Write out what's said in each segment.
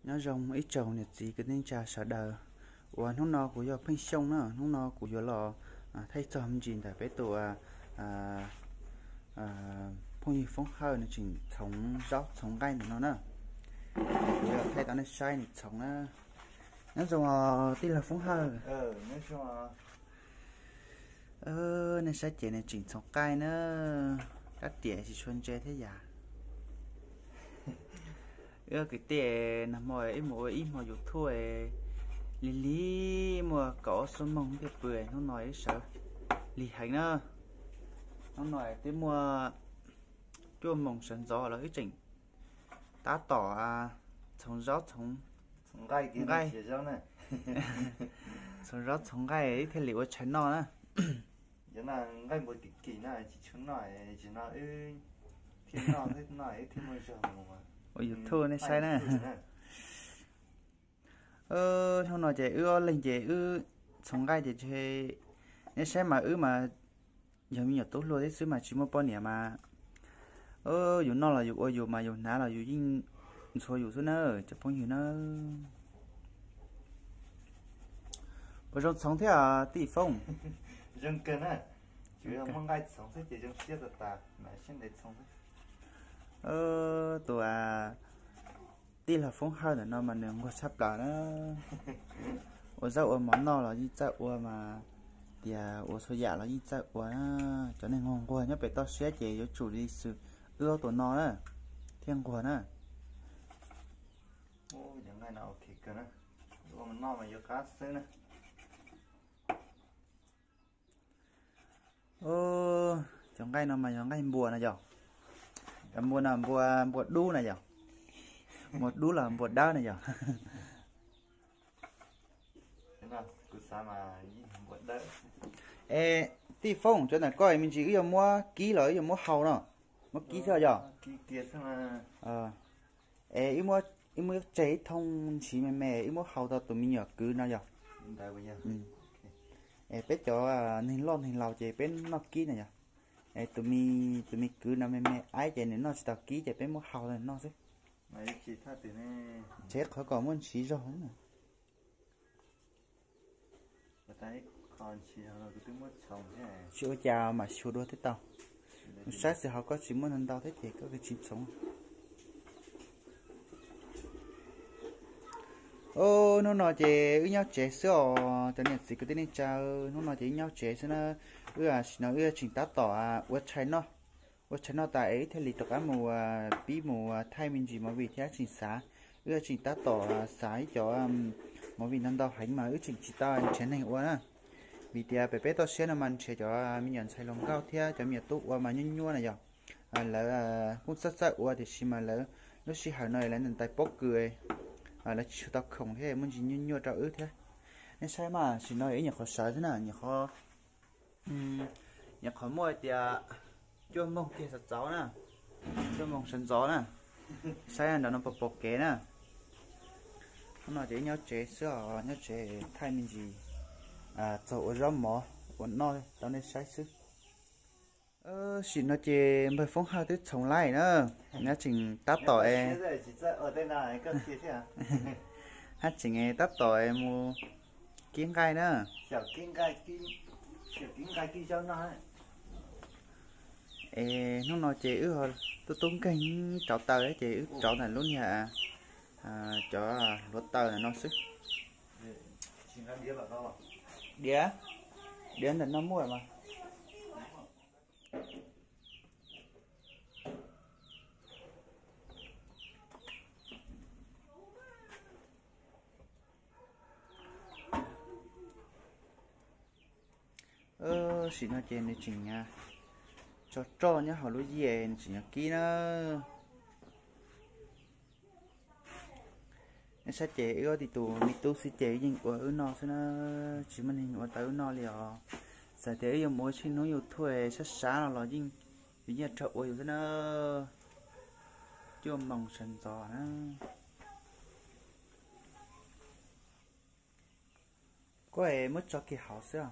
Nyob zoo ib tsoom niam txiv kwv tij neej tsa sawv daws, uas hnub no kuv yog Pheej Xyooj na, hnub no kuv yuav los thaij txog me ntsis ntawm peb tus phooj ywg Foob Hawj nws tseem txhoov zaub txhoov nqaij ntawm no na. Kuv yuav thaij tau nej saib nws txhoov na. Nyob zoo tij laug Foob Hawj. Nej saib ces nws tseem txhoov nqaij na, kab riam tsis tshua ntse thiab yam. Wb kwv tij nag hmo wb mus ua ib hmo YouTube lig lig muaj kaum ob xuab moos thiaj pw, hnub no wb sawv lig heev na. Hnub no twb muaj cuaj moos sawv ntxov los wb tseem tab tom txhoov zaub txhoov nqaij, txhoov zaub txhoov nqaij wb thiaj li ua tshais noj na. Ua YouTube nej saib na. Hnub no ces wb ob leeg ces wb txhoov nqaij ces, nej saib mas wb mas yog me nyuam tub hluas thiab xwb mas tsis muaj poj niam mas, yus noj los yus ua yus mas yus hnav los yus yeej ntxhua yus xwb na cov phooj ywg na. Puas zoo txhoov thiab tij Foob? Tus tij laug Foob Hawj ntawm no mas nws nquag tshaj plaws na. Ua zaub ua mov noj los yeej txawj ua mas, tias ua txhua yam los yeej txawj ua na. Cov neeg nquag nquag nyob pem toj siab ces yuav tsum li xws wb ob tug no na, thiaj nquag na. Cov nqaij no mas yog nqaij npua na yog. Cov npua no npua, npua dub na yog. Npua dub los npua dawb na yog. Es tij Foob, cov ntawm koj me ntsis wb yuav muab kib los wb yuav muab hau no? Muab kib xwb yog? Es wb muab tseg ib thooj ntshis me me wb muab hau tau tus me nyuam kwv no yog? Es peb cov neeg loj neeg laus ces peb noj kib na yog. Es tus me, tus me kwv no me me aib ces nws noj tsis tau kib ces peb muab hau noj xwb. Tseg qhov kom muaj ntshis zog. Tsis ua cas, mam xyuas dua thiaj tau. Saib xwm hauv koj tsis muaj ntau ntau thiab ces koj tsis txhoov. Hnub no ces wb nyob tsev xwb os cov niam txiv kwv tij neej tsa. Hnub no ces wb nyob tsev xwb na. Wb sim no wb tseem tab tom ua tshais noj. Ua tshais noj tas es wb thiaj li rov qab mus pib mus thaij me ntsis movie thiab tseem xav. Wb tseem tab tom xav ib cov movie ntau ntau heev mas wb tseem tsis tau nrhiav neeg ua na. Vim tias pem peb toj siab no mas nrhiav cov me nyuam ntxhais hluas nkauj thiab cov me nyuam tub ua mas nyuaj nyuaj na yog. Lawv kuj txawj txawj ua tiam sis mas lawv lub sij hawm no lawv ntais pob kws, lawv tsis tshua tau khoom thiab muaj ntsis nyuaj nyuaj rau wb thiab. Nej saib mas sim no ib nyuam qhuav sawv xwb na, nyuam qhuav, nyuam qhuav muaj tias cuaj moos kiag txov txov na, cuaj moos sawv ntxov na. Saib nram no pom pom kev na. Hnub no ces wb nyob tsev xwb os, nyob tsev thaij me ntsis txog ua zaub mov ua noj rau nej saib xwb. Sim no ces npawg Foob Hawj twb txhoov laij na, nab tseem tab tom es, hab tseem tab tom es mus kib nqaij na. Es hnub no ces wb tub tub nkeeg rauv taws ces wb rauv ntawm lub niag cov hluav taws ntawm no xwb. Diav, diav ntawm no muaj mas. Sim no ces nws tseem tso roj nyob hauv lub yias nws tseem yuav kib na. Nej saib ces wb ob tug me tub xwb ces yeej ua wb noj xwb na, tsis muaj neeg ua tau wb noj li os. Txawm tias wb yuav mus ua tsheej hnub YouTube sab sab no los yeej, yeej raug ua yus xwb na. Cuaj moos sawv ntxov na. Kuv muab tso kiag hauv xwb.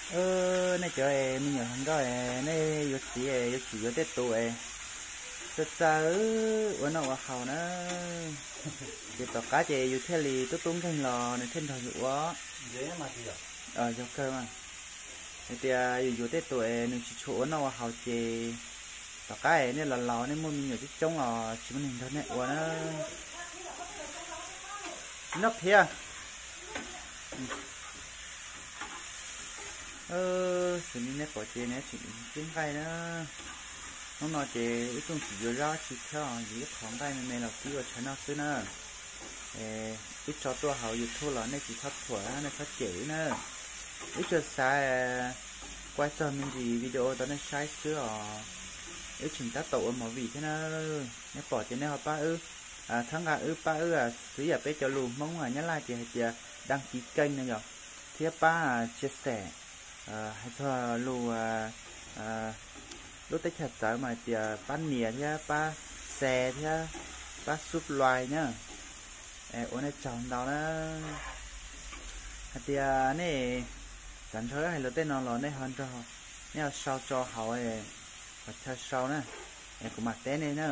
Nej cov me nyuam hluas nkauj, nej yuav txiv yuav tsum yuav tej tus txawj txawj ua noj ua haus na. Ces tom qab ces yus thiaj li tub tub nkeeg los nws thiaj nrog yus ua. Yog kawg mas. Hais tias yus yuav tej tus nws tsis tshua ua noj ua haus ces tom qab nej los laus nej muaj me nyuam coob coob los tsis muaj neeg nrog nej ua na. Noj qhiav. Xws li nej pom ces nws tseem kib nqaij na. Hnub no ces wb kuj tsis yuav zaub tsis thiab, yus ib qho nqaij me me los kib ua tshav noj xwb na. Wb tso tuaj hauv YouTube los nej tsis txhob thuam nej txhob cem wb na. Wb tsuas xav kuaj txog me ntsis video rau nej saib xwb os. Wb tseem tab tom ua movie thiab na. Nej pom ces nej ho pab wb, txhawb nqa wb, pab wb xwb yam peb cov lus Hmoob Nyab Laj ces hais tias đăng ký kênh no yog, thiab pab chia sẻ hais txog lus lub teb chaws txawv mas hais tias pab nias thiab pab share thiab pab subscribe na. Ua nej tsaug ntau na. Hais tias nej xav nrog wb hais lus tej no los nej ho nrog, nej ho sau tso hauv qhov chaw sau na, es kuv mam teb nej na.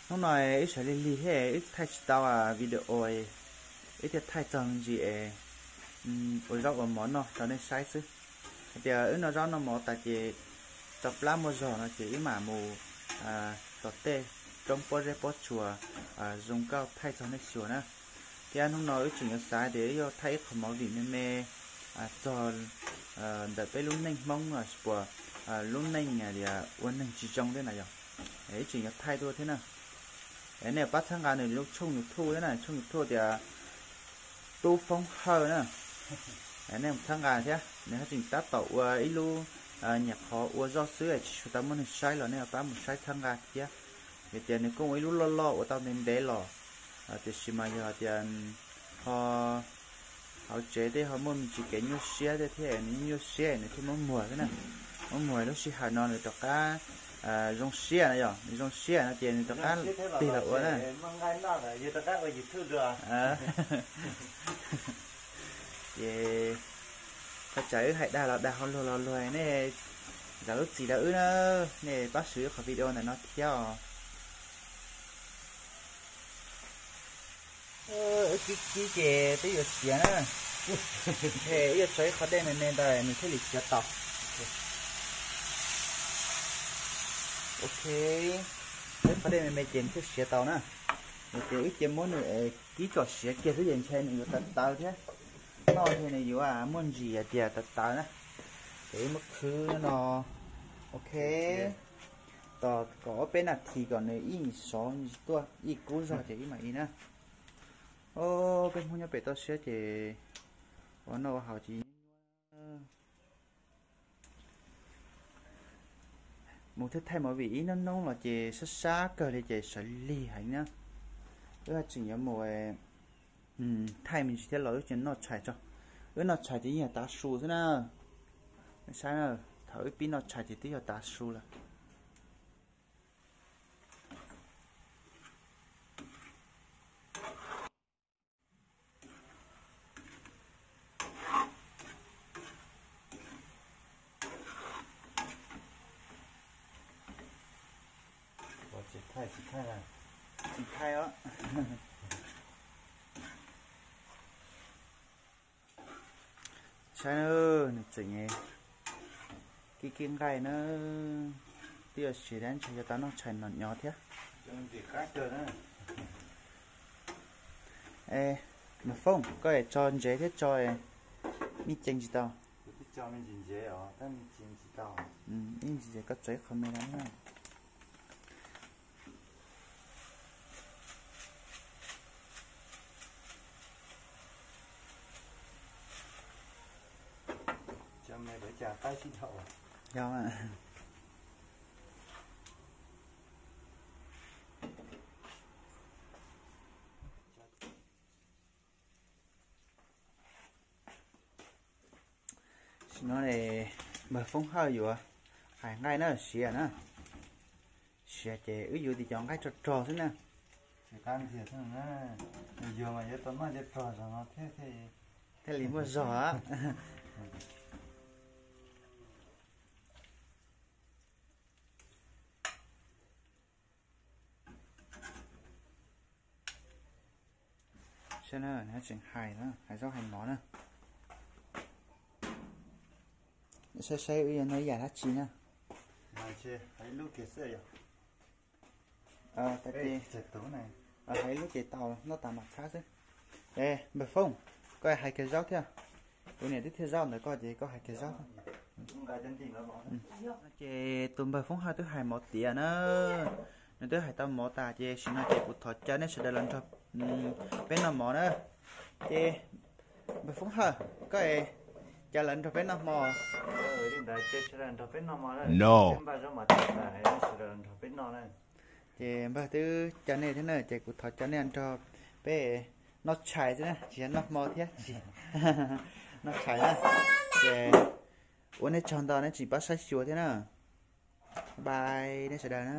Hnub no wb sawv lig lig thiab wb thaij tsis tau video, wb thiaj thaij txog me ntsis es ua zaub ua mov noj rau nej saib xwb. Hais tias wb noj zaub noj mov tas ces tau plab muaj zog no ces wb mam mus tom tej roob pob zeb pob tsuas zoo nkauj thaij txog nej xyuas na. Thiab hnub no wb tseem yuav xav tias wb yuav thaij ib qho movie me me txog ntawm peb lub neej Hmoob los sis puas lub neej ua neeg tsis zoo thiab na yog, wb tseem yuav thaij tuaj thiab na. Nej pab txhawb nqa nws lub tshooj YouTube thiab na, tshooj YouTube tias Tub Foob Hawj na. Nej txhawb nqa thiab, nws haj tseem tab tom ua ib lub nyuam qhov ua zoj xwb tsis tshua tau muaj neeg saib los nej pab mus saib txhawb nqa thiab. Vim tias nws kuj ua ib lub loj loj ua tau ntev ntev los, tiam sis mas yog tias ho hauv tsev tej ho muaj me ntsis kev nyuaj siab tej thiab nws nyuaj siab nws thiaj muab muag thiab na. Muab muag lub sij hawm no nws rov qab zoo siab na yog, nws zoo siab no ces nws rov qab tig los ua na. Ces thaj tsam wb hais dag los dag, hais luag los luag, nej zam lub txim rau wb na, nej pab swv qhov video ntawm no thiab os. Wb kib kib ces twb yuav siav na. Wb yuav tso ib qho dej me me ntawd nws thiaj li siav tau. Ok, ib qho dej me me ces nws thiaj siav tau na. Ces wb cia muab nws kib kom siav kiag xwb ces ntshe nws yuav tawv tawv thiab. Noj ntshe nws yuav muaj ntsis hais tias tawv tawv na. Ces wb muab khwb no. Ok, tos kom ob peb nas this kom nws ib sov tuaj ib kub zog ces wb mam li na. Peb Hmoob nyob pem toj siab ces ua noj ua haus ces mus thiaj thaij movie ib hnub hnub los ces sab sab kawg li ces sawv lig heev na. Wb haj tseem yuav mus thaij me ntsis thiab los wb tseem noj tshais tso. Wb noj tshais ces yeej yog tav su xwb na. Saib na, thaum wb pib noj tshais ces twb yog tav su lawm. Tsis thaij os. Saib na, nws tseem kib kib nqaij na, twb yuav siav dab ntshai yuav tau noj tshais noj nyob thiab. Mas Foob, koj tso ntsev thiab tso, me ceem tsis tau. Ib ntsis ces koj tso ib qho me no na. Yog. Tam sim no npawg Foob Hawj yuav hais nqaij na, siav na. Siav ces wb yuav tim cov nqaij rog rog xwb na. Qab ntxias thiab na, nws yuav mas yuav tau noj cov rog zog no thiab thiaj li muaj zog. Saib na, tseem hais na, hais zaub hais mov na. Saib saib wb yuav noj ib yam dab tsi na. Hais ib lub ces tau, noj tas mam txhab xwb. Npawg Foob, koj hais kiag zaub thiab. Kuv niam twb thiaj zaub ntawd koj ces koj hais kiag zaub. Ces tus npawg Foob Hawj twb hais mov tiav na. Nws twb hais tau mov tas ces sim no ces kuv thov caw nej sawv daws los nrog peb noj mov na. Ces npawg Foob Hawj, koj es cas lawv nrog peb noj hmo? Ces npawg twb caw nej thiab na, ces kuv thov caw nej nrog peb noj tshais xwb na, tsis yog noj hmo thiab, tsis noj tshais na. Ces ua nej tsaug ntau, nej tseem pab saib xyuas thiab na. Bye nej sawv daws na.